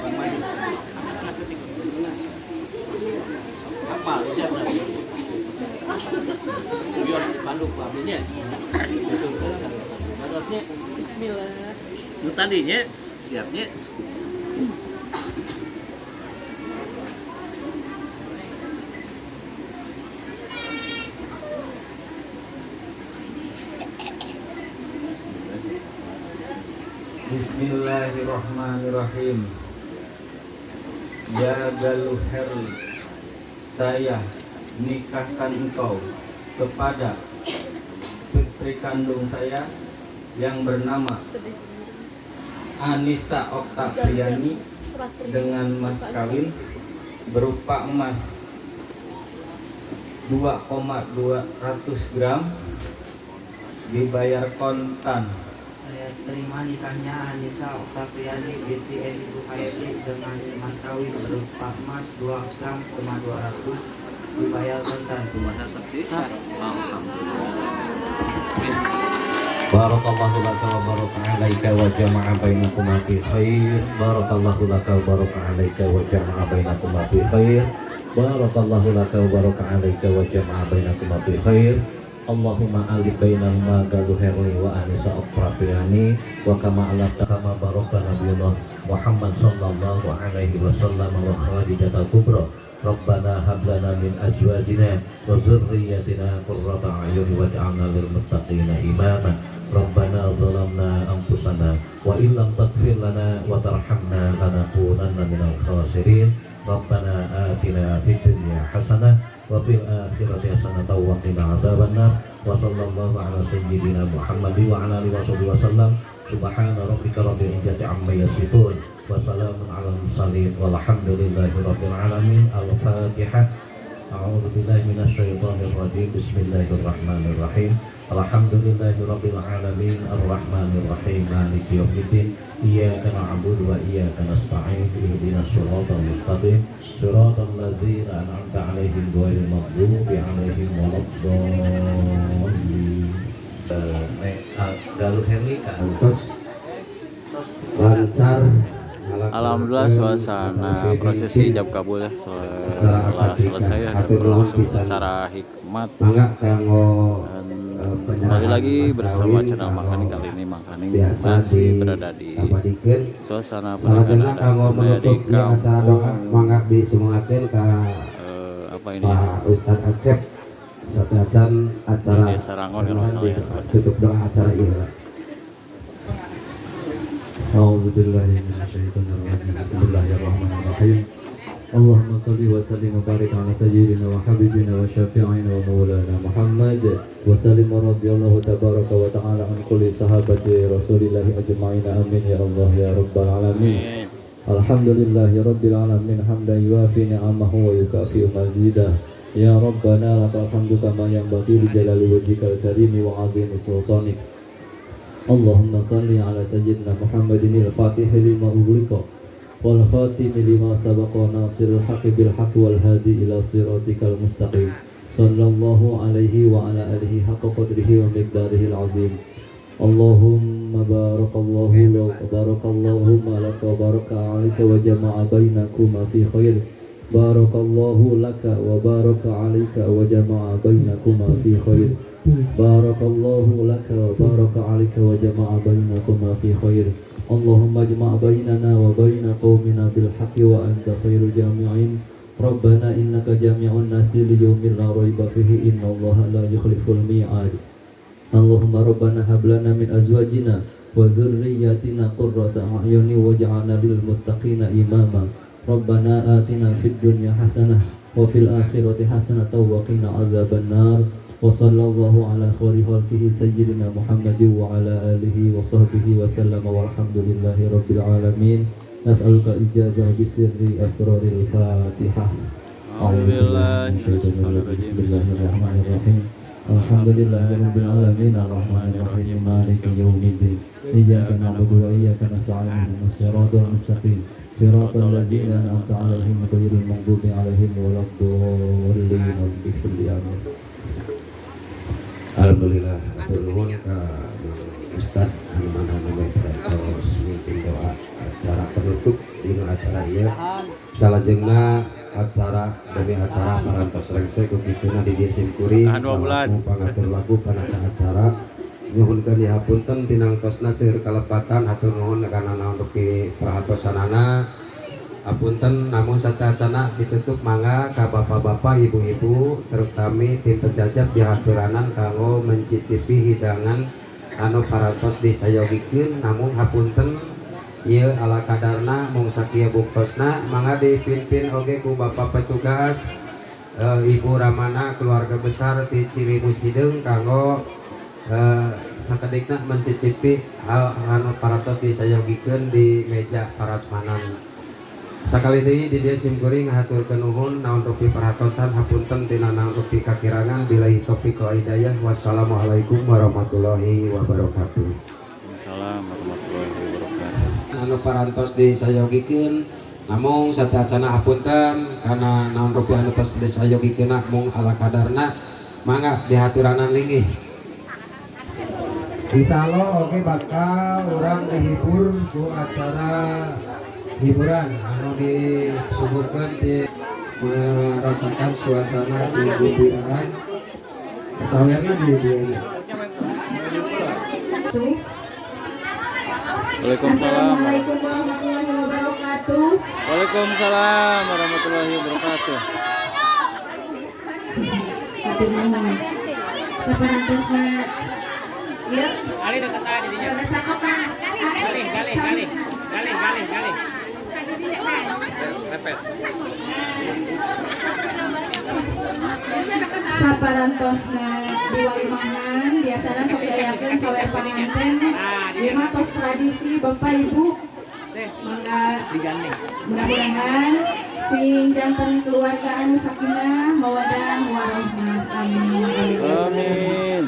Maju. Apa siap nasi? Biar dipandu ku abdinya. Terusnya Bismillah. Nu tadinya siapnya. Bismillahirrahmanirrahim. Ya Galuh Herli, saya nikahkan engkau kepada putri kandung saya yang bernama Anissa Oktaviani dengan mas kawin berupa emas 2,200 gram dibayar kontan. Saya terima nikahnya Anissa Oktaviani binti Edi Suhaedi dengan mas kawin berupa emas 2 gram 200 dibayar kontan. Kumaha saksi? Alhamdulillah. Barakallahu laka wa baraka alaika wa jama'a bainakuma fi khair. Barakallahu laka wa baraka alaika wa jama'a bainakuma fi khair. Barakallahu laka wa baraka alaika wa jama'a bainakuma fi khair. Allahumma alif bainahuma Galuh Herli wa Anissa Oktaviani wa kama alafta kama baraka nabiyullah Muhammad sallallahu alaihi wasallam wa Khadijatul Kubra. Rabbana hab lana min azwajina wa dzurriyyatina qurrata a'yun waj'alna lil muttaqina imama. Rabbana zalamna anfusana wa illam taghfir lana wa tarhamna lanakunanna minal khasirin. Rabbana atina fid dunya hasanah wa fil akhirati hasanah wa qina adzabannar. Wa sallallahu ala sayyidina Muhammad wa ala alihi washabihi wasallam. Subhana rabbika rabbil izzati amma yasifun wa salamun alal mursalin walhamdulillahi rabbil alamin. Al-Fatihah. A'udzu billahi minasyaitonir rajim. Bismillahirrahmanirrahim. Alhamdulillahi rabbil alamin arrahmanir rahim maliki yaumiddin. Iyyaka na'budu wa iyyaka nasta'in. Ihdinas siratal mustaqim. Siratal ladzina an'amta 'alaihim ghairil maghdubi 'alaihim waladdallin. Galuh Herli ka Terus lancar. Alhamdulillah suasana prosesi ijab kabul ya setelah selesai ya, dan berlangsung secara hikmat. Mangga kanggo Dan kembali lagi bersama channel Mangkaning. Kali ini Mangkaning masih berada di suasana pernikahan Salajengna adat kanggo Sunda di menutup ieu acara doa kampung mangga disumanggakeun ka apa ini ya, Pak Ustadz Acep sateuacan di acara Desa Rangon kalau nggak salah ya sobat. Tutup doa acara ieu. أعوذ بالله من الشيطان الرجيم. بسم الله الرحمن الرحيم. اللهم صل وسلم وبارك على سيدنا وحبيبنا وشفيعنا ومولانا محمد وسلم، رضي الله تبارك وتعالى عن كل صحابة رسول الله أجمعين. آمين يا الله يا رب العالمين. Amin. الحمد لله رب العالمين حمدا يوافي نعمه ويكافئ مزيده. يا ربنا لك الحمد كما ينبغي لجلال وجهك الكريم وعظيم سلطانك. اللهم صل على سيدنا محمد الفاتح لما أغلق والخاتم لما سبق ناصر الحق بالحق والهادي إلى صراطك المستقيم، صلى الله عليه وعلى آله حق قدره ومقداره العظيم. اللهم بارك الله لك، بارك اللهم لك وبارك عليك وجمع بينكما في خير. بارك الله لك وبارك عليك وجمع بينكما في خير. بارك الله لك وبارك عليك وجمع بينكما في خير. اللهم اجمع بيننا وبين قومنا بالحق وأنت خير الجامعين. ربنا إنك جامع الناس ليوم لا ريب فيه إن الله لا يخلف الميعاد. اللهم ربنا هب لنا من أزواجنا وذرياتنا قرة أعين واجعلنا للمتقين إماما. ربنا آتنا في الدنيا حسنة وفي الآخرة حسنة وقنا عذاب النار. وصلى الله على خير خلقه سيدنا محمد وعلى آله وصحبه وسلم، والحمد لله رب العالمين. نسألك إجابة بسر أسرار الفاتحة. أعوذ بالله من الشيطان الرجيم. بسم الله الرحمن الرحيم. الحمد لله رب العالمين الرحمن الرحيم مالك يوم الدين. إياك نعبد وإياك نستعين. اهدنا الصراط المستقيم، صراط الذين أنعمت عليهم غير المغضوب عليهم ولا الضالين. اغفر لي. آمين. Alhamdulillah, hatur nuhun ka Ustad anu mana nembe parantos mimpin doa acara penutup dina acara ieu. Salajengna acara demi acara parantos rengse ku kituna di dieu simkuring Tahan 2 bulan. Salaku pangatur laku panata acara nyuhunkeun dihapunten tinangtosna seueur kalepatan. Hatur nuhun kana naon rupi perhatosanana. Apunten, namun sateuacanna ditutup, mangga ka bapak-bapak, ibu-ibu, terutami tim terjajab dihaturanan kanggo mencicipi hidangan anu parantos disayogikeun. Namun hapunten, ieu ala kadarna, mung sakieu buktosna. Mangga dipimpin oge ku bapak petugas, Ibu Ramana, keluarga besar di Cilimus Hideung kanggo sakedikna mencicipi hal anu parantos disayogikeun di meja parasmanan. Sakali deui di dieu simkuring ngahaturkeun nuhun naon rupi perhatosan. Hapunten tina naon rupi kakirangan. Billahi taufik wal hidayah, wassalamualaikum warahmatullahi wabarakatuh. Waalaikumsalam warahmatullahi wabarakatuh. Anu parantos disayogikeun, namung sateuacanna hapunten kana naon rupi anu tos disayogikeun mung ala kadarna. Mangga dihaturanan linggih. Insyaallah oke bakal urang dihibur ku acara hiburan anu disuguhkeun di merasakan suasana kegembiraan sawerna di dieu. Waalaikumsalam. Assalamualaikum warahmatullahi wabarakatuh. Waalaikumsalam warahmatullahi wabarakatuh. Hatur nuhun. Saparantosna ieu Kali dekat tadi dinya. Ada cakepan. Kali, kali, kali. Kali, kali, kali. Repet. Saparantosna diwalimahan biasana sok diayakeun sawer panganten. Ieu mah tos tradisi, Bapak Ibu. Mangga Digandeng. Mudah-mudahan sing janten keluarga anu sakinah mawadah warahmah. Amin. Amin.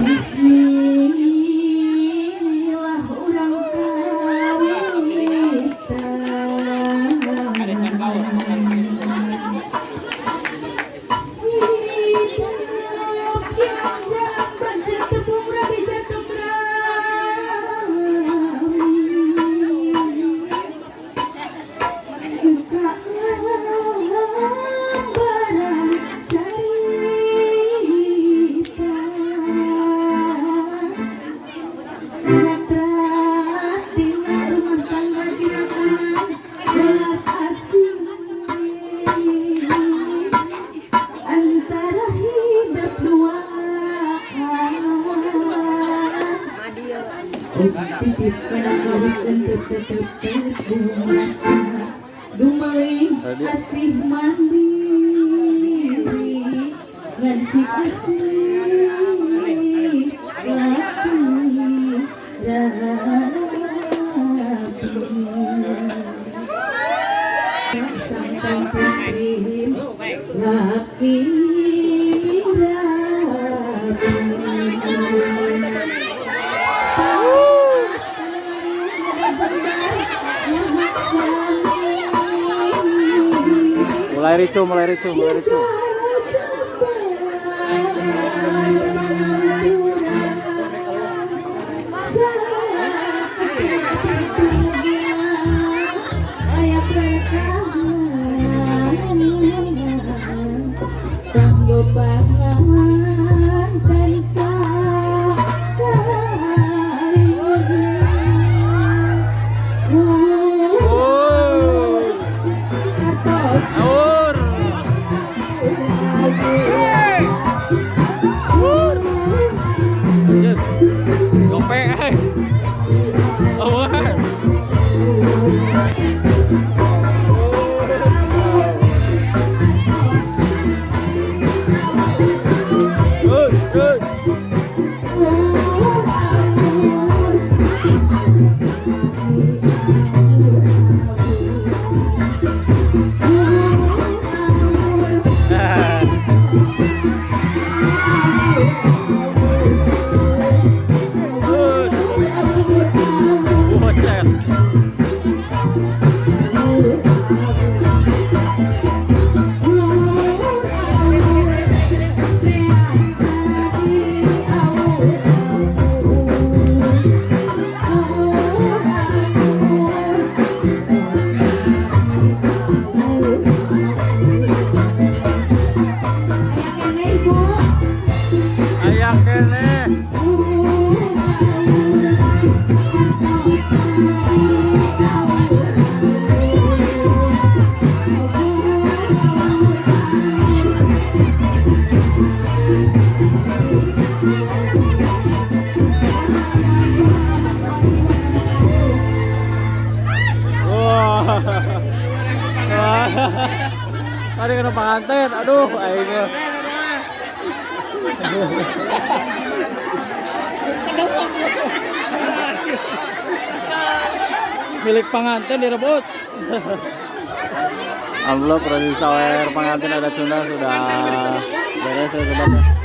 Bismillah urang kawitan. Ada can bau. Hidup yang jalan banjir tepung rabi jatuh rami. Buka lembaran cerita. Nyatra tina rumah tangga jinakan belas asih antara hidup dua. Titip kana kawikeun tetep rasa dumai asih mandiri ngancik asih laki rapi santan putri laki rapi. Mulai ricuh, mulai ricuh, mulai ricuh. Kanggo panganten sakali. Ur. Ur. Ur. Anjir. Gope eh. Awan. Ur, ur. Ur. Buset. Tadi kena pengantin. Aduh, aing mah. Milik pengantin direbut. Alhamdulillah, produser sawer pengantin adat Sunda sudah beres ya, sobat ya.